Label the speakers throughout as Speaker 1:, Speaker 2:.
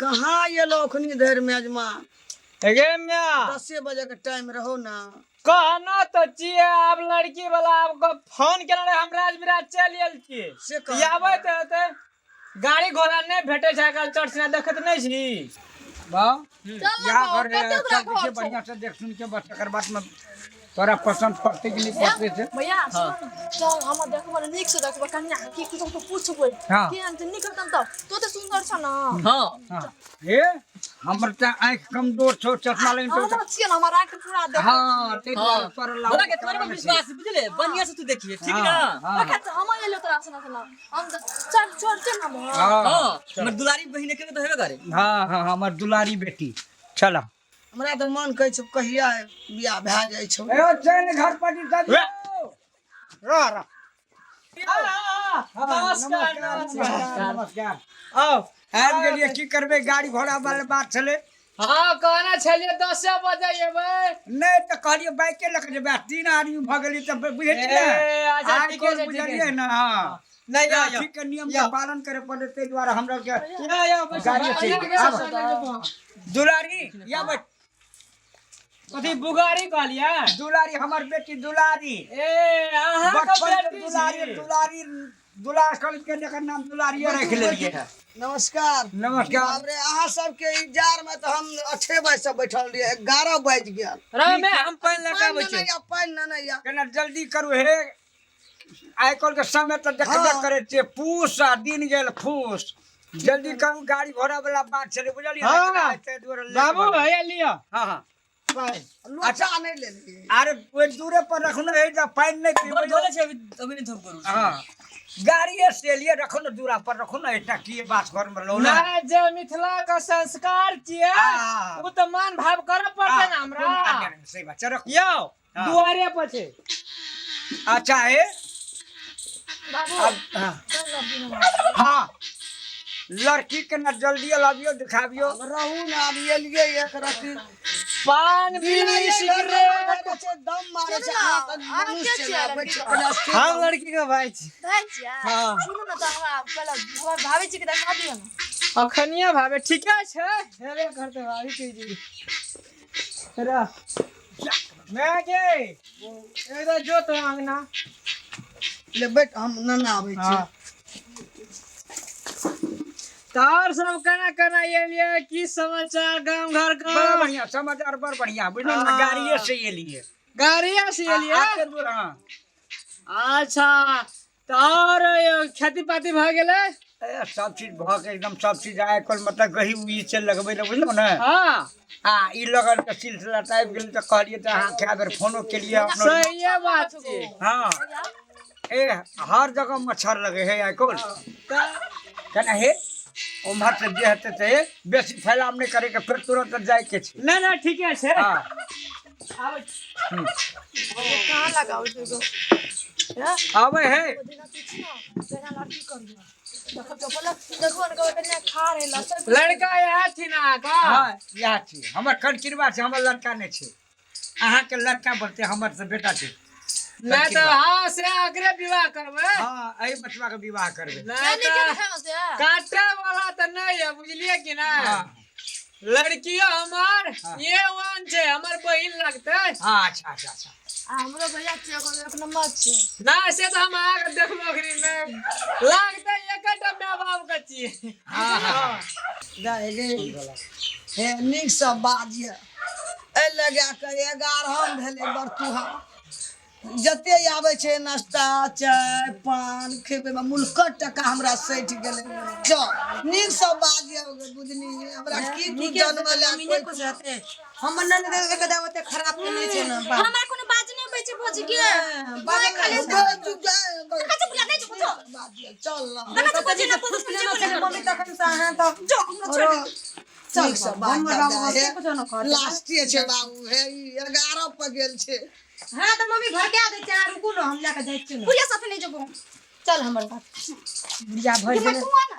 Speaker 1: कहाँ एलो अखनी धरि मेजमान?
Speaker 2: गे म्या,
Speaker 1: 10 बजे के टाइम रहो ना।
Speaker 2: कहना तो छियै, आब लड़की वाला आब के फोन केने रहे, हम राजविराज चलि आयल छियै।
Speaker 1: से कह
Speaker 2: आबैत हेतै, गाड़ी घोड़ा नहि भेटै छै आइकाल्हि, चट सिना देखैत नहि छी।
Speaker 3: बाउ
Speaker 4: चल ना
Speaker 3: यहाँ
Speaker 4: बाबू,
Speaker 3: घर है,
Speaker 4: कते ओकरा
Speaker 3: सब किछु
Speaker 4: घर छौ?
Speaker 3: बढ़िया से देख सुन के बस, एकर बाद में तोरा पसंद पड़तै कि नहि पड़तै से।
Speaker 4: भैया सुन ने, चल हम देखबो ने, नीक से देखबो कन्या के, किछु तो पूछबै।
Speaker 3: हाँ।
Speaker 4: केहन छै, नीक हेतन तब तो तऽ सुन्दर छ ना।
Speaker 5: हाँ।
Speaker 3: हाँ, हे हमर तऽ आँखि कमजोर छौ, चश्मा लगेने छौ।
Speaker 4: हमरो छियै ने, हमर आँखि पूरा देखै।
Speaker 3: हाँ, ताहि दुआरे तोरा लाउ।
Speaker 5: हमरा के तोरे पर विश्वास है, बुझले? बढ़िया से तू देखिए, ठीक ना?
Speaker 3: हाँ।
Speaker 4: अखन तऽ हम एलियो तोरा सना सना, हम तऽ चल चल चल हम।
Speaker 3: हाँ।
Speaker 5: हाँ, हमर दुलारी बहिन के तऽ हेबे करे।
Speaker 3: हाँ हाँ, हमर दुलारी बेटी चल।
Speaker 1: हमरा तऽ मन कहै छौ कहिया बियाह भए जाइ छौ।
Speaker 3: ए चल घर पर दियो रह रह।
Speaker 2: नमस्कार नमस्कार।
Speaker 3: नमस्कार।
Speaker 2: आओ।
Speaker 3: आबि गेलियै, की करबै, गाड़ी घोड़ा वाला बात छलै।
Speaker 2: हाँ, कहने छलियै 10 बजे एबै।
Speaker 3: नहि तऽ कहलियै बाइके लऽ कऽ जेबै, आ 3 आदमी भऽ गेलियै तऽ बुझै छी ने।
Speaker 2: ए, अच्छा,
Speaker 3: आइ
Speaker 2: ठीके
Speaker 3: काल्हि
Speaker 2: छै, ठीके
Speaker 3: बुझलियै
Speaker 2: छै।
Speaker 3: ने। हाँ,
Speaker 2: नहि, या, या।
Speaker 3: ट्रैफिक के नियम के पालन करे पड़े, ताहि दुआरे हमरा के
Speaker 2: या, या, बैसू।
Speaker 3: गाड़ी छै।
Speaker 2: या, या,
Speaker 3: आब।
Speaker 2: या।
Speaker 3: दुलारी या बैठ।
Speaker 2: कथी बुगारी कहलियै?
Speaker 3: दुलारी, हमर बेटी दुलारी।
Speaker 2: ए, अहाँ के
Speaker 3: बचपन से
Speaker 2: बेटी
Speaker 3: दुलारी
Speaker 2: छी?
Speaker 3: दुलारी दुलार कर के जकर नाम दुलारिये राखि लेलियै है।
Speaker 1: नमस्कार।
Speaker 3: नमस्कार।
Speaker 1: बाप रे, अहाँ सबके इंतजार में तऽ हम 8 बजे से बैठल रहियै, 11 बाजि गेल।
Speaker 2: रे मैं हम पानि लऽ के
Speaker 1: पानि
Speaker 2: आबै
Speaker 1: नेने
Speaker 2: छी।
Speaker 1: या, पानि नेने या।
Speaker 3: केना जल्दी करू हे, आइ काल्हि के समय तऽ देखबे
Speaker 1: हाँ।
Speaker 3: करै छियै, पूस आ दिन गेल फूस। जल्दी करू, गाड़ी घोड़ा वाला बात छलै, बुझलियै?
Speaker 2: हाँ।
Speaker 3: ताहि दुआरे लेट
Speaker 2: बाबू
Speaker 3: भऽ गेल।
Speaker 2: भैया लिअ।
Speaker 3: हाँ हाँ।
Speaker 1: लोचा नहि लेलियै।
Speaker 3: अरे ओहि दूरे पर रखने है, जब पानि नहि
Speaker 5: बड़
Speaker 3: पीबै।
Speaker 5: धोले छै अभी, अभी नहि धोब करू।
Speaker 3: हाँ, गाड़िए से एलियै, रखो ने दूरा पर रखो ने, एकटा की बात घर में लो ना।
Speaker 2: नहि, जे मिथिला के संस्कार छियै
Speaker 3: हाँ।
Speaker 2: ओ तऽ मान भाव करऽ पड़तै ने हमरा।
Speaker 3: कोनो आज्ञा नहि, सही बात छै, रखो।
Speaker 2: यौ।
Speaker 3: हाँ।
Speaker 2: दुआरे पर छै।
Speaker 3: अच्छा हे।
Speaker 4: बाबू।
Speaker 3: अब हाँ।
Speaker 4: चल ना बिना।
Speaker 3: हाँ, लड़की के ना जल्दी लाबियो, दिखाबियो।
Speaker 1: हम रहू ने, आब एलियै एक रति।
Speaker 2: पान बीड़ी सिगरेट?
Speaker 1: दम मारै छै।
Speaker 4: चलू ना,
Speaker 1: अहाँ तऽ
Speaker 4: अहाँ के
Speaker 1: मनुष्य
Speaker 4: छियै
Speaker 1: ने,
Speaker 4: लड़की?
Speaker 1: बैठ कऽ स्थिर
Speaker 2: हम
Speaker 1: रहू।
Speaker 2: लड़की के भाई छी।
Speaker 4: भाइ छियै?
Speaker 2: हाँ।
Speaker 4: सुनू ने, तऽ हमरा पहिले हमर भाभी जी के देखा दियौ ने।
Speaker 2: अखनिये भावे ठीके छै, हेबे करतै भाभी की जी। रह मैं के इधर जो तो अंगना।
Speaker 1: ले बैठ, हम नना आबै छी।
Speaker 2: हाँ। तऽ और सब केना केना एलियै, की समाचार गाँव घर के?
Speaker 3: बड़ा बढ़िया समाचार, बड़ बढ़िया, बुझलो ने?
Speaker 2: हाँ।
Speaker 3: गाड़िए से एलियै।
Speaker 2: गाड़िए से एलियै?
Speaker 3: आते दूर, हाँ।
Speaker 2: अच्छा, तऽ और खेती पाती भऽ गेलै?
Speaker 3: ए, सब चीज भऽ के एकदम सब चीज आइ काल्हि मतलब गही उही से लगबै लए, बुझलहुँ ने?
Speaker 2: हाँ।
Speaker 3: आ ई लगन के सिलसिला तऽ आबि गेल, तऽ कहलियै तऽ अहाँ कए बेर फोनो केलियै अपनो।
Speaker 2: सहिए बात छै।
Speaker 3: हाँ, ए हर जगह मच्छर लगे है आइ काल्हि।
Speaker 2: तऽ
Speaker 3: केना हे, उम्हर से जे हेतै से, बेसी फैलाव नहि करैके, फेर तुरंत जाइके छै।
Speaker 2: नहि नहि, ठीके छै।
Speaker 3: हाँ।
Speaker 2: आबै छी।
Speaker 4: कहाँ लगाबै छै गो? हे?
Speaker 3: आबै है।
Speaker 4: ओ दिना पूछ ना, केना लड़की करियो। देखब तऽ बोलत, देखबो ने कहबै कन्या खा रहल सब।
Speaker 2: लड़का इएह छी ने अहाँके?
Speaker 3: हाँ, इएह छी, हमर कनकिरबा छै, हमर लड़का नहि छै। अहाँके लड़का बनतै, हमर तऽ बेटा छै।
Speaker 2: नहि तऽ हाँ, से अकरे विवाह करबै।
Speaker 3: हाँ, एहि बचवा के विवाह करबै।
Speaker 2: नहि
Speaker 4: नहि
Speaker 2: तऽ
Speaker 4: के देखामे से।
Speaker 2: काटे वाला तऽ नहि है, बुझलियै कि नहि?
Speaker 3: हाँ।
Speaker 2: लड़कियो हमर
Speaker 3: हाँ।
Speaker 2: ये वन छै, हमर बहिन लगतै।
Speaker 3: हाँ, अच्छा अच्छा अच्छा।
Speaker 4: आ हमरो भैया छै, एगो एक नंबर छै।
Speaker 2: ना, से तऽ हम अहाँके देखलो अखनी मे लगतै एकटा माय बाप के छियै।
Speaker 3: हाँ हाँ।
Speaker 1: दाइ गे, हे नीकसँ बाजियै। एहि लगा कऽ 11 भेलै बरतुहा, जते आबै छै नाश्ता चाय पान खेबै, मुल्कक टका हमरा सठि गेलै। चल नीकसँ बाजियै, बुझली? हमरा की तू जन्म लए
Speaker 6: कुछ रहते, हमर ननद के दाव ओते खराब तऽ नहि छै ने।
Speaker 4: हमरा कोनो बाज नहि अबै छै भौजी के।
Speaker 6: बाजे
Speaker 4: खाली
Speaker 1: चुप जा।
Speaker 4: देखै छै बुला नहि छै कुछो।
Speaker 1: बाजियै, चल ना।
Speaker 4: देखै छै भौजी ना
Speaker 6: खुश लेना छै मम्मी, तखन से अहाँ तऽ
Speaker 4: जो हमरा छोड़ि दे।
Speaker 1: नीकसँ बाज।
Speaker 6: हमर बाबू ओते कुछो न कहतै।
Speaker 1: लास्टे छै बाबू, हे ई 11 पर गेल छै।
Speaker 6: हाँ तऽ मम्मी भड़का दै छै, अहाँ रुकू ने, हम लए कऽ जाइ छी ने।
Speaker 4: बुढ़िया साथे नहि जेबो।
Speaker 6: चल हमर बात बुढ़िया भरि
Speaker 4: तू
Speaker 6: गेलै।
Speaker 4: आ ना।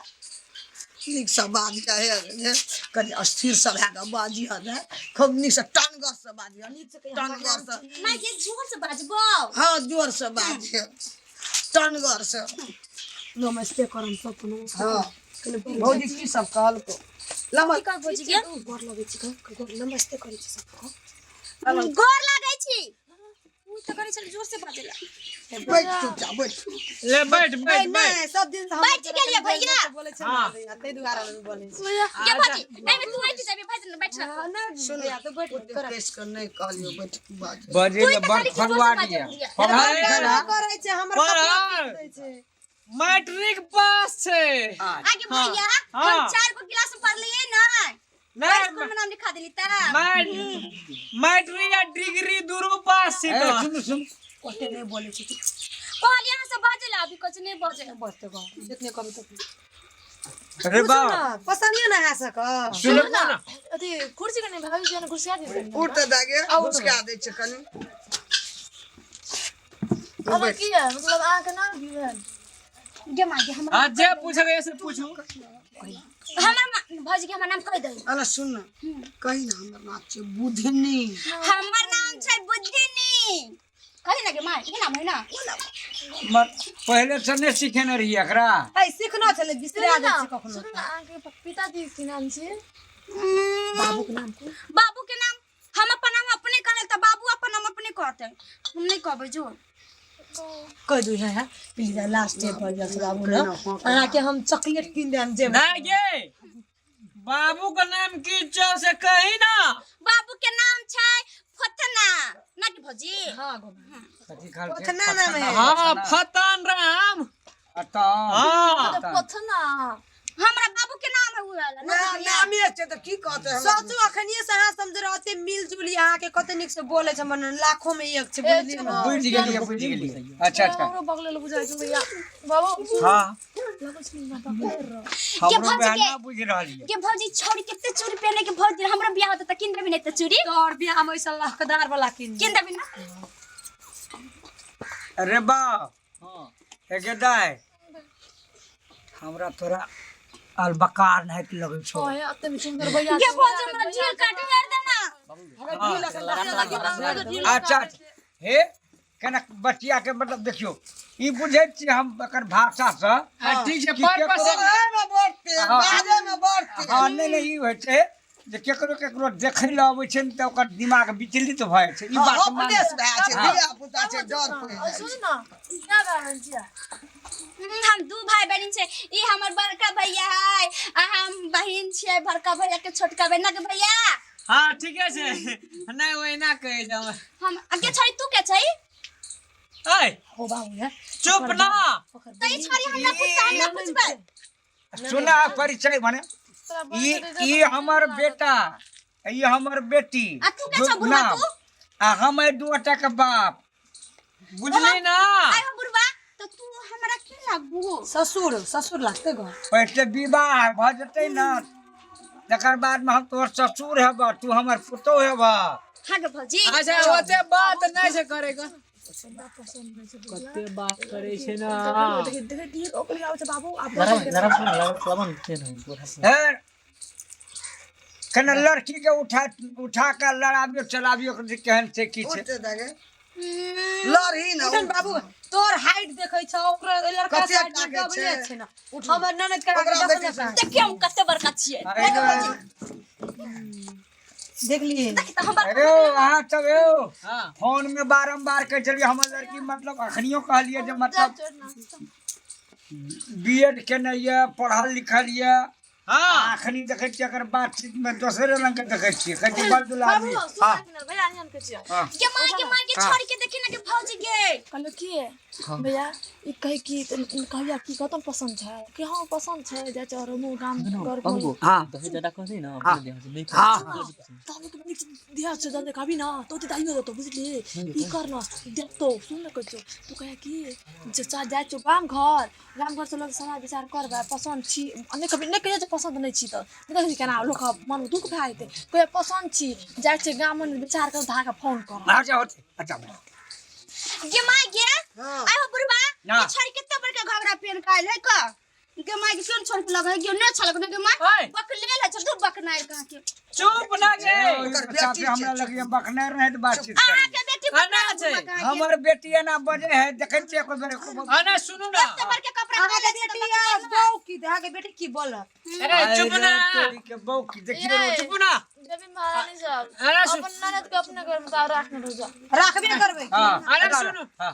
Speaker 1: नीकसँ बाजियै हे, हे कनि स्थिरसँ भए कऽ बाजियै ने, खूब नीकसँ टनगरसँ बाजियै, टनगरसँ।
Speaker 4: माय के जोर से बाजबो।
Speaker 1: हाँ, जोरसँ बाजियै, टनगरसँ।
Speaker 6: नमस्ते करम सब, नमस्ते।
Speaker 1: हाँ भौजी, की सब कहलको? लमहर
Speaker 4: की कर भौजी के गोर लगै छी गोर नमस्ते करै छी सबके
Speaker 7: गोर लागै छी उ तऽ करै छल जोर से बाजला
Speaker 1: बैठ चुपचाप बैठ
Speaker 2: ले बैठ बैठ बैठ
Speaker 6: नहि सब दिन से हम
Speaker 7: बैठ गेलियै भैया
Speaker 6: बोलै छै ने ताहि दुआरे हम बोलै छी
Speaker 7: के भौजी एहिमे तू बैठ जेबी भौजी ने बैठ रह
Speaker 1: सुन
Speaker 6: तो बैठ
Speaker 1: केस के नहि कहलियो बैठ बाज
Speaker 3: बजे
Speaker 7: तू
Speaker 3: ले
Speaker 7: तऽ
Speaker 3: बड़
Speaker 7: खाली जोर से
Speaker 3: फरवा
Speaker 7: बाजल
Speaker 3: दिया
Speaker 7: बुझिया।
Speaker 3: पढ़ल लिखल है
Speaker 6: करै छै हमर कपड़ा
Speaker 2: पढ़ल।
Speaker 6: खींच दै छै
Speaker 2: मैट्रिक पास छै
Speaker 7: आगे भैया
Speaker 2: हाँ।
Speaker 7: हम चार गो क्लास में पढ़लियै ने
Speaker 2: नहीं
Speaker 7: स्कूल में नाम लिखा देली त
Speaker 2: मैट्रिक आ डिग्री दुनू पास छै
Speaker 3: ए,
Speaker 2: तो
Speaker 3: सुन सुन
Speaker 6: ओते नहि बोलै छै
Speaker 7: कहलियै अहाँ से बाजला अभी कुछ नहीं बाजे
Speaker 6: बसते गाँव जितने कभी तक
Speaker 3: अरे बा
Speaker 6: पसंद ना है सक
Speaker 3: सुन
Speaker 4: ना अथी कुर्सी कने भाभी जी ने कुर्सी आ दियौ
Speaker 1: उठ तऽ दागे घुसका दै छै कनि
Speaker 4: अरे की है मतलब अहाँ के नाम की भेल
Speaker 7: गे माँ गे हमरा
Speaker 2: हाँ जे पूछे से पूछू
Speaker 7: हमर भौजी के हमर नाम कहि दही
Speaker 1: अरे सुन न कही ना हमर नाम छै बुधनी
Speaker 7: हमर नाम छै बुद्धिनी कही ना गे माँ ई नाम है ना
Speaker 3: मर पहले से नहीं सीखेने रहिए एकरा
Speaker 6: ऐ सीखना छलै बिसरा जाइ छै कखनो
Speaker 4: सुनू ना अहाँके पिताजी के नाम छै
Speaker 7: बाबू के नाम बाबू के नाम हम अपन नाम अपने कहले तऽ बाबू अपन नाम अपने कहते हम नहीं कहबै जो
Speaker 6: कह दू है है प्लीज लास्ट डे पर जाइ छै बाबू ने अहाँके हम चॉकलेट कीन देम जे
Speaker 2: नहीं गे बाबू का नाम की छौ से कही ना
Speaker 7: बाबू के नाम छै फतना ना कि भौजी
Speaker 6: हां गो
Speaker 3: कथी खाल छै?
Speaker 6: फतना नाम है।
Speaker 2: हाँ फतन राम
Speaker 3: अतन।
Speaker 2: हाँ
Speaker 4: पथना
Speaker 7: हमरा बाबू के नाम है उ वाला ना
Speaker 1: ना नामे छै तऽ की कहते हमरा
Speaker 6: सोचू अखनिये से अहाँ समझ रहते मिल जुली अहाँके कते नीक से बोले छै हमर लाखों में एक छै बुझलियै ने
Speaker 3: बुझि गेलियै बुझि गेलियै अच्छा अच्छा
Speaker 4: हमरो बगले लग बुझाइ छै भैया बाबू
Speaker 3: हाँ
Speaker 4: लगै छै बाबा
Speaker 7: के
Speaker 3: हमरो
Speaker 7: भौजी
Speaker 3: बहन
Speaker 7: के
Speaker 3: ना बुझि रहल ये
Speaker 7: के भौजी छोड़ी कते चूड़ी पहने के भौजी हमरा बियाह होता त किन देबी नहीं त चूड़ी
Speaker 6: तोहर बियाह में ऐसा लहकदार वाला कीन
Speaker 7: किन देबी ना
Speaker 3: अरे बाप एके दाय हमरा थोड़ा अलबकार नहीं लगै छौ
Speaker 4: ओए अते सुंदर भैया
Speaker 7: के भौजी हमरा झील काटे यार देना
Speaker 3: अच्छा अच्छा हे केना बचिया के मतलब देखियो ई बुझै छियै हम एकर भाषा से
Speaker 2: हाँ ठीक छै
Speaker 3: कि
Speaker 2: पर
Speaker 3: केकरो-
Speaker 2: पसंद
Speaker 1: बाजैमे बढ़ते
Speaker 3: हाँ।
Speaker 1: बाजैमे बढ़ते
Speaker 3: हँ नहि नहि ई होइ छै जे केकरो केकरो देखै लए अबै छै ने तऽ ओकर दिमाग विचलित भऽ जाइ छै ई बात मान
Speaker 1: उपदेश भए छै धिया पुता छै डर पड़ि जाइ छै
Speaker 4: सुन ना क्या भाई छिया
Speaker 7: हम दू भाई बहिन छै ई हमर बड़का भैया है आ हम बहिन छियै बड़का भैया के छोटका बहिन के भैया
Speaker 2: हाँ ठीके छै नहीं ओहिना कहै छै हम
Speaker 7: हम अगे छोड़ी तू के छै
Speaker 2: ऐ
Speaker 6: हो बाबू है
Speaker 2: चुप ना
Speaker 7: त ई छोड़ी हम ना पूछता हम ना पूछबै
Speaker 3: सुना परिचय भने ई ई हमर बेटा ई हमर बेटी
Speaker 7: आ तू के छौ बुढ़वा
Speaker 3: नाम।
Speaker 7: तू?
Speaker 3: आ हम एहि दूटा के बाप
Speaker 2: बुझली ना
Speaker 7: आइ हो बुढ़वा तो तू हमरा की लागबू
Speaker 6: ससुर ससुर लागते गो
Speaker 3: पहिले विवाह भऽ जेतै ने तकर बादमे हम तोहर ससुर हेबह तू हमर पुतोह हेबह
Speaker 7: हाँ गे भौजी
Speaker 2: अच्छा ओते बात नहीं छै करे के कते बात करे छै ना
Speaker 4: देख देख ओकरे आबै छै बाबू आब
Speaker 3: हे कने लड़की के उठा उठा के लड़ाबियो चलाबियो के केहन छै की छै
Speaker 1: उठते दागे लड़ही ना
Speaker 6: उठन बाबू तोर हाइट देखै छौ ओकरा ओइ लड़का
Speaker 1: कते
Speaker 6: से हाइट
Speaker 1: टाके
Speaker 6: डबले
Speaker 1: छै?
Speaker 6: छै ना हमर ननद के
Speaker 1: ओकरा
Speaker 6: आगे
Speaker 1: बेटी
Speaker 6: देखने
Speaker 1: से।
Speaker 7: देखियौ हम कते बड़का छियै
Speaker 6: देखलिए
Speaker 7: देखी तऽ हम बड़का
Speaker 3: अरे अहाँ सब यौ
Speaker 2: हाँ
Speaker 3: फोन में बारम्बार कहै छलियै हमर लड़की मतलब अखनियो कहलियै जे मतलब बी एड केने यऽ पढ़ल लिखल यऽ
Speaker 2: हाँ
Speaker 3: अखनी देखै छियै एकर बातचीत में दोसरे रंग के देखै छियै कहै छियै बड़ दुलारी
Speaker 4: बाबू सुन
Speaker 3: हाँ
Speaker 4: ना भैया अनियन के छियै
Speaker 3: हाँ
Speaker 7: के माँ के माँ के छोड़ के देखी ना के भौजी के
Speaker 4: कहलो की भैया ई कहे कि कहिया की कतन पसंद छै कि हाँ पसंद छै जाइ छै और मुँह गाम घर
Speaker 3: हाँ
Speaker 5: हाँ
Speaker 3: हाँ
Speaker 4: तब के नीक दिया छै जल्दी कहबी ना तो ते दाइयो देतो बुझली ई कर ना देखतो सुन ना कहै छौ तू कहे कि जे चा जाइ छौ गाम घर गाम घर से लोग सलाह विचार करबै पसंद छी नहि कभी नहि कहियो जे पसंद नहि छी तऽ नहि देखै छी केना लोक मन दुख भए जेतै कहियो पसंद छी जाइ छै गाम मे विचार कर तऽ अहाँके फोन करब
Speaker 3: अच्छा होतै अच्छा
Speaker 7: गे माँ गे
Speaker 1: हाँ।
Speaker 7: आइ हो बुढ़वा
Speaker 3: ना।
Speaker 7: ई छोड़ कते बड़का घाघरा पेन के आइल है का गे माँ के क्यों छोड़ के लगे गे नहि छलक ने गे माँ
Speaker 2: ओए।
Speaker 7: बकलेल है छौ बकनाइल कहाँ के
Speaker 2: चुप ना गे
Speaker 1: ओकर बेटी
Speaker 3: हमरा
Speaker 1: छै।
Speaker 3: लगिए बकने रहै तऽ बातचीत
Speaker 7: अहाँ
Speaker 3: करियै
Speaker 7: के बेटी
Speaker 2: एना छै
Speaker 3: हमर बेटी एना बजे है देखै छियै एको बेर
Speaker 2: एना सुनू ना
Speaker 7: भर के कपड़ा
Speaker 6: अहाँके बेटी बहू की अहाँके बेटी की बोलत
Speaker 2: ए चुप ना
Speaker 3: तोरी के बहू की देखियो
Speaker 4: ये।
Speaker 2: चुप ना
Speaker 4: देवी महारानी साहब
Speaker 2: अरे सुन
Speaker 4: अपन ननद के अपने घर में तो रखने दो जा
Speaker 6: राखबे करबै
Speaker 3: हां
Speaker 2: अरे सुनू
Speaker 3: हां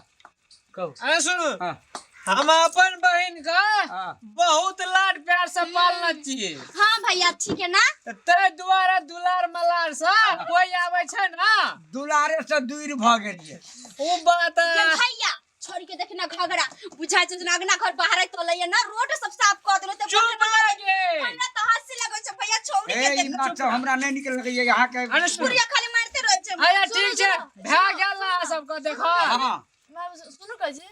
Speaker 3: कहू
Speaker 2: अरे सुनू
Speaker 3: हां
Speaker 2: हम अपन बहिन का
Speaker 3: हाँ।
Speaker 2: बहुत लाड प्यार से पालना छियै
Speaker 7: हां भैया ठीक है ना
Speaker 2: ताहि दुआरे दुलार मलार से कोई आबै छै ना
Speaker 3: दुलारे से दूर भऽ गेलियै
Speaker 2: उ बात
Speaker 7: ये भैया छोड़ के देखना घगरा बुझाय छै जेना अगना घर बाहर तोलैया ना रोड सब साफ कऽ देलो तऽ
Speaker 2: चुप लागे
Speaker 7: हमरा तऽ हंसी लगै छै भैया छोड़ी
Speaker 3: ए
Speaker 7: के
Speaker 3: ई
Speaker 7: देख
Speaker 3: बात सब हमरा नहि नीक लगैया अहाँके
Speaker 2: अरे सुनू
Speaker 7: बुढ़िया खाली मारते रहै छै
Speaker 2: अरे ठीक छै भए गेल ना सबके देखो
Speaker 3: हां
Speaker 4: मैं सुनू कहै छी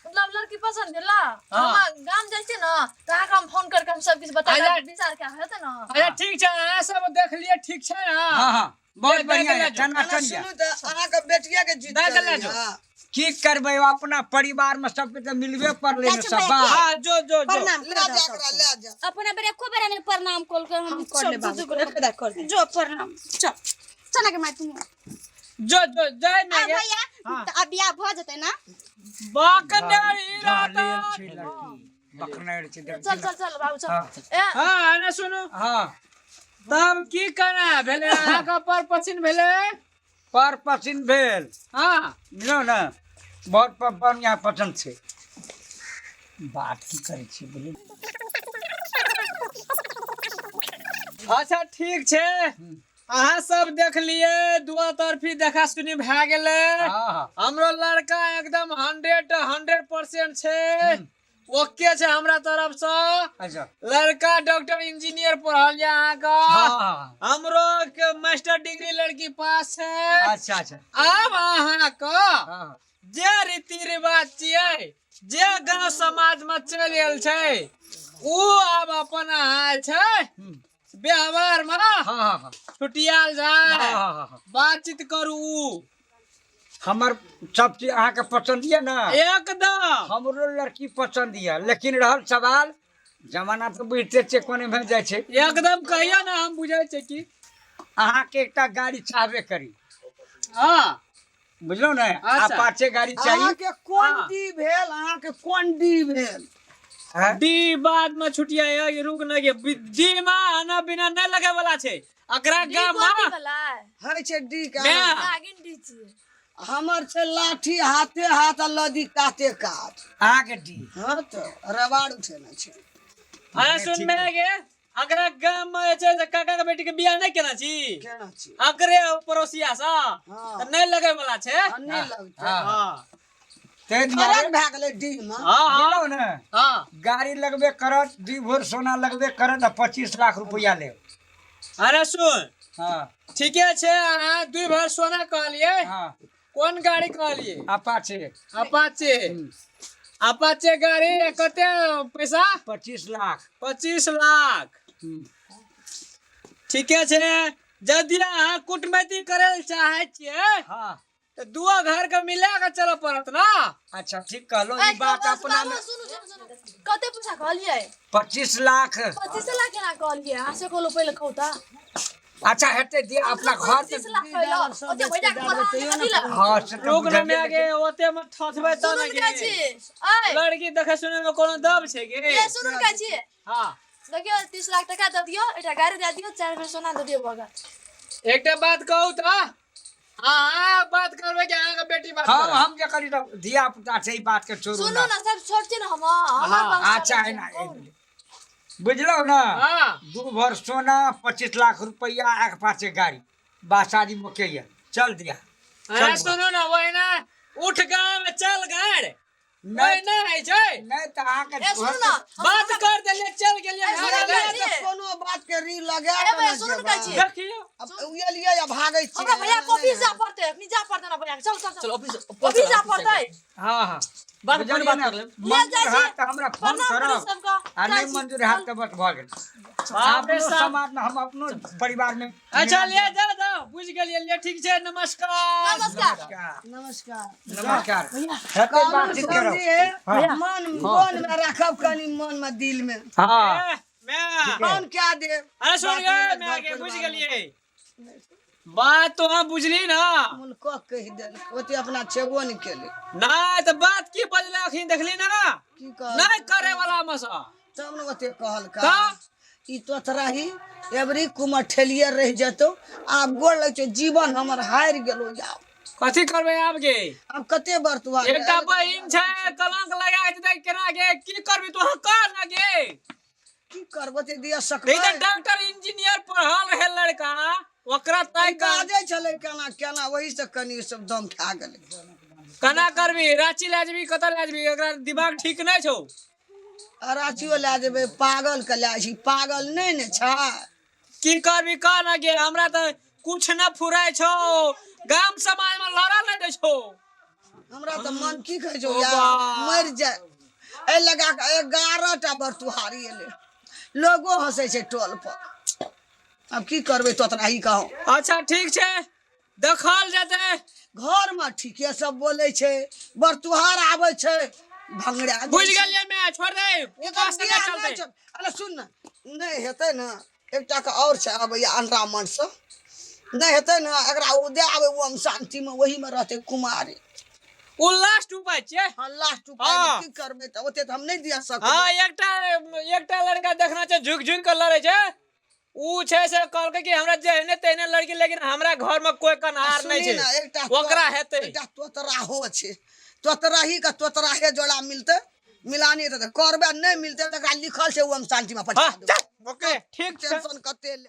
Speaker 4: मतलब लड़की पसंद भेला हम गाम जाइ छियै ना तऽ अहाँके हम फोन करके हम सब किछु बता
Speaker 2: अच्छा।
Speaker 4: देब विचार के हेतै ना
Speaker 2: अच्छा ठीक छै अहाँ सब देख लिए ठीक छै ना
Speaker 3: हां हां बहुत
Speaker 2: दे-
Speaker 3: बढ़िया
Speaker 2: दे-
Speaker 3: है
Speaker 2: दे-
Speaker 3: चना
Speaker 1: एना
Speaker 3: चन
Speaker 1: सुनू तऽ अहाँके बेटिया के जीत
Speaker 2: दे- दे-
Speaker 1: चलैया।
Speaker 2: जो।
Speaker 3: की करबै अपना परिवार में सबके तऽ मिलबे पड़लै ने
Speaker 7: जाइ छै
Speaker 3: सब
Speaker 7: भैया,
Speaker 3: बात
Speaker 2: हाँ जो जो जो
Speaker 6: प्रणाम
Speaker 1: ले जा एकरा ले जा
Speaker 7: अपना बेर एको बेर नहि प्रणाम कल के हम
Speaker 6: कर ले बाबू एक बेर कर दे
Speaker 7: जो प्रणाम चल चल के माय तुम
Speaker 2: जो जो जय
Speaker 7: आ
Speaker 2: मैं
Speaker 7: भैया तऽ अब बियाह भऽ जेतै ना
Speaker 2: बकनेरी
Speaker 3: ढालेल
Speaker 2: रहत
Speaker 3: छै लड़की बकनेर छै देख
Speaker 4: चल चल चल बाबू चल
Speaker 3: हाँ।
Speaker 4: ए
Speaker 2: हाँ एने सुनू
Speaker 3: हां
Speaker 2: तब की केना भेलै अहाँके पर पसिन भेलै
Speaker 3: पर पसिन भेल
Speaker 2: हाँ
Speaker 3: बुझलहुँ ने बहुत बढ़िआँ पसन्द छै बात की करै छी बोलू
Speaker 2: अच्छा ठीक छै अहाँ सब देख लिए दुआ तरफी देखा सुनी भए गेलै
Speaker 3: हाँ हाँ
Speaker 2: हमरो लड़का एकदम 100% छै ओके छै हमरा तरफ से
Speaker 3: अच्छा
Speaker 2: लड़का डॉक्टर इंजीनियर पढ़ल ये अहाँके
Speaker 3: हाँ हाँ
Speaker 2: हमरो के मास्टर डिग्री लड़की पास छै
Speaker 3: अच्छा अच्छा
Speaker 2: आब अहाँके
Speaker 3: हाँ
Speaker 2: जे रीति रिवाज छियै जे गांव समाज में चलि आयल छै उ आब अपन अहाँ छै व्यवहार में
Speaker 3: हाँ हाँ हाँ
Speaker 2: छुटियाल जाय
Speaker 3: हाँ हाँ हाँ
Speaker 2: बातचीत करू उ
Speaker 3: हमर सब चीज अहाँके पसन्द यऽ ने
Speaker 2: एकदम
Speaker 3: हमरो लड़की पसन्द यऽ लेकिन रहल सवाल जमाना तऽ बुझिते छियै कोने भए जाइ छै
Speaker 2: एकदम कहियो ना हम बुझै छियै कि
Speaker 3: अहाँके एकटा गाड़ी चाहबे करी
Speaker 2: हाँ
Speaker 3: बुझलहुँ ने
Speaker 2: अच्छा।
Speaker 3: अपाचे गाड़ी चाही
Speaker 1: अहाँके कोन डी भेल अहाँके कोन डी भेल
Speaker 3: हैं?
Speaker 2: डी बाद में छुटिया ये रुक न गे डी में आना बिना नहीं लगे वाला छै अकरा गाम में
Speaker 4: वाला
Speaker 1: होइ छै डी के
Speaker 2: मैं
Speaker 4: नागिन डी छियै
Speaker 1: हमर छै लाठी हाथे हाथ आ लदी काते कात
Speaker 3: अहाँके डी
Speaker 1: हँ तऽ रबाड़ उठेने छै
Speaker 2: अरे सुन में गे अकरा गाम में जे छै से काका के बेटी के बियाह नहीं केना छी
Speaker 1: केना छी
Speaker 2: अकरे पड़ोसिया सा
Speaker 1: हाँ।
Speaker 2: तऽ नहीं लगे वाला छै
Speaker 1: आ नहि लगतै
Speaker 3: हाँ
Speaker 2: हाँ
Speaker 3: ताहि दुआरे
Speaker 1: फरक भए गेलै डी मे
Speaker 2: हाँ हाँ
Speaker 3: बुझलहुँ ने
Speaker 2: हाँ
Speaker 3: गाड़ी लगबे करत 2 भोर सोना लगबे करत आ 25 लाख रुपया लेब
Speaker 2: अरे सुन
Speaker 3: हाँ
Speaker 2: ठीके छै अहाँ 2 भर सोना कहलियै
Speaker 3: हाँ
Speaker 2: कोन गाड़ी कहलियै
Speaker 3: अपाचे
Speaker 2: अपाचे अपाचे गाड़ी कते पैसा
Speaker 3: 25 लाख
Speaker 2: 25 लाख ठीके छै यदि अहाँ कुटमैती करै लए चाहै छियै
Speaker 3: हाँ
Speaker 2: तऽ दुओ घर के मिला के चलऽ पड़त ना
Speaker 3: अच्छा ठीक कहलो ई बात अपना में
Speaker 4: सुनू सुनू सुनू कते पैसा कहलियै
Speaker 3: 25 लाख
Speaker 4: 25 लाख केना कहलियै अहाँ से कहलो पहिले कहू तऽ
Speaker 3: अच्छा हेतै दिया अपना घर
Speaker 4: 25 लाख कहलो ओते भैया के पता कथी लए
Speaker 3: हाँ से तऽ
Speaker 2: रुक ना
Speaker 3: बुझलियै
Speaker 2: गे ओते में ठसबै तऽ
Speaker 4: सुनू
Speaker 2: ने
Speaker 4: ने कहै
Speaker 2: गे
Speaker 4: छी ऐ
Speaker 2: लड़की देखै सुनै में कोनो दब छै गे
Speaker 4: ए सुनू ने कहै छी
Speaker 2: हाँ
Speaker 4: देखियौ 30 लाख टका दऽ दियौ एकटा गाड़ी दए दियौ 4 बेर सोना दऽ दियौ भऽ गेल
Speaker 2: एकटा बात कहू तऽ अहाँ बात करबै कि अहाँके बेटी बात
Speaker 3: हाँ
Speaker 2: करत?
Speaker 3: हम जे करी तऽ धिया पुता छै ई बात के छोड़ू
Speaker 4: सुनू
Speaker 3: ना
Speaker 4: ने सब छोट छी ने हम हमर बस
Speaker 3: अच्छा
Speaker 4: चलै
Speaker 3: है ना
Speaker 4: छै।
Speaker 3: बुझलहुँ ना
Speaker 2: हाँ
Speaker 3: 2 भर सोना 25 लाख रुपया एक पाँचे गाड़ी बासारी मोके ये चल दिया
Speaker 2: अरे सुनू ना वही उठ गाँव में चल गाड़
Speaker 3: नहीं
Speaker 2: वही ना होइ छै
Speaker 3: नहीं तऽ अहाँके
Speaker 4: ए सुनू ना
Speaker 2: बात कर देलियै चल गेलियै
Speaker 4: ए,
Speaker 2: भए
Speaker 4: सुनू
Speaker 2: गेलै।
Speaker 4: ने,
Speaker 1: तऽ कोनो बात के री लगा
Speaker 4: ए
Speaker 1: के
Speaker 4: भैया
Speaker 1: ने
Speaker 4: सुनू ने
Speaker 1: जेबै।
Speaker 4: कहै छी
Speaker 2: देखियौ
Speaker 1: अब उएलियै आ भागै छियै
Speaker 4: हमरा भैया के ऑफिस जा पड़तै अखनी जा पड़तै ना भैया के चल चल
Speaker 5: चल
Speaker 4: चल
Speaker 5: ऑफिस
Speaker 4: ऑफिस जा पड़तै
Speaker 3: हाँ हाँ
Speaker 5: बाद में
Speaker 3: बुझलियै
Speaker 5: बात
Speaker 3: ने?
Speaker 5: कर लेब।
Speaker 4: ले जाइ
Speaker 3: मंजूर
Speaker 4: छी।
Speaker 3: हैत तऽ हमरा फोन
Speaker 4: प्रणाम करू
Speaker 3: करब
Speaker 4: सबके
Speaker 3: आ
Speaker 4: जाइ
Speaker 3: नहि
Speaker 4: छी।
Speaker 3: मंजूर हैत तऽ बस भऽ गेल
Speaker 2: बाप रे
Speaker 3: अपनो
Speaker 2: साहब।
Speaker 3: समाज में हम अपनो परिवार में
Speaker 2: अच्छा ले जाओ जाओ बुझ गेलियै ले ठीक छै नमस्कार
Speaker 4: नमस्कार
Speaker 1: नमस्कार
Speaker 3: नमस्कार हेतै बातचीत करब
Speaker 1: समझिए मन मन में राखब कनी मन में दिल में
Speaker 3: हाँ
Speaker 2: ए, मैं
Speaker 1: फोन क्या देब
Speaker 2: अरे सुन
Speaker 1: बात
Speaker 2: गए
Speaker 1: नहीं,
Speaker 2: मैं
Speaker 1: घर
Speaker 2: आगे बुझ
Speaker 1: परिवार में।
Speaker 2: गेलियै बात तो हम बुझली ना।
Speaker 1: मुल्को कहि देल ओते अपना छेबो नहि केलै।
Speaker 2: नहीं तो बात की बजले अखन देखली ना?
Speaker 1: की कह
Speaker 2: नहीं करे वाला मसा
Speaker 1: तब ने ओते कहलका।
Speaker 2: तऽ?
Speaker 1: ई तोतराही एबरी कुमर ठेलिए रहि जेतौ। आब गोर लग छौ, जीवन हमर हारि गेलो। आब
Speaker 2: कथी करबै आब गे?
Speaker 1: आब कते बर्तुआ
Speaker 2: एकटा बहिन छै, कलंक लगा देतै केना गे? की करबी तू कर ना गे?
Speaker 1: की करबो ते दिया सकबै?
Speaker 2: नहीं तऽ डॉक्टर इंजीनियर पढ़ल रहे लड़का, ओकरा तय कर
Speaker 1: बाजै छलै केना केना, ओही से कनि सब दम खा गेलै।
Speaker 2: केना करबी? रांची लए जेबी, कतऽ लए जेबी? एकरा दिमाग ठीक नहि छौ।
Speaker 1: आ राँचियो लए जेबै, पागल के लए छी, पागल नहि ने छै।
Speaker 2: की करबी कह ना गे? हमरा तऽ कुछ न फुराय छौ, गाम समाज में लड़ल नहि दै छौ।
Speaker 1: हमरा तऽ मन की कहै छौ
Speaker 2: ओ
Speaker 1: यार,
Speaker 2: बा।
Speaker 1: मरि जाय। एहि लगा कऽ 11 टा बरतुहारी एलै, लोगो हँसै छै टोल पर। आब की करबै तोतराही कहू?
Speaker 2: अच्छा ठीक छै, देखल जेतै।
Speaker 1: घरमे ठीके सब बोलै छै, बरतुहार आबै छै भंगड़ा दै
Speaker 2: बुझि
Speaker 1: छै।
Speaker 2: गेलियै मैं, छोड़ दे
Speaker 1: एकर
Speaker 2: उपास नहि
Speaker 1: बियाह
Speaker 2: चलतै।
Speaker 1: नहि छौ। अरे सुन ने, नहि हेतै ने, एकटा के और छै अबैया अनरा मन से, नहि हेतै ने एकरा ओ दे आबै ओम शांति में, ओही में रहतै कुमारी।
Speaker 2: ओ लास्ट उपाय छियै।
Speaker 1: हाँ लास्ट उपाय।
Speaker 2: हाँ।
Speaker 1: की करबै तऽ ओते तऽ हम नहि दिया सकबै।
Speaker 2: हाँ, एकटा एकटा लड़का देखना छै, झुकि झुकि के लड़ै छै। ऊ छै से कहलकै कि हमरा जेहने तेहने लड़की, लेकिन हमरा घर में कोई कन्हार
Speaker 1: सुनी
Speaker 2: नहीं
Speaker 1: ने,
Speaker 2: छै।
Speaker 1: एकटा
Speaker 2: ओकरा हेतै।
Speaker 1: एकटा तोतराहो छै, तोतराही के तोतराहे जोड़ा मिलतै, मिलानी हेतै तऽ करबै, नहि मिलतै तऽ एकरा लिखल छै ओम शांति में पठा
Speaker 2: हाँ
Speaker 1: देबै।
Speaker 2: चल, ओके ठीक छै।
Speaker 1: टेंशन कते ले।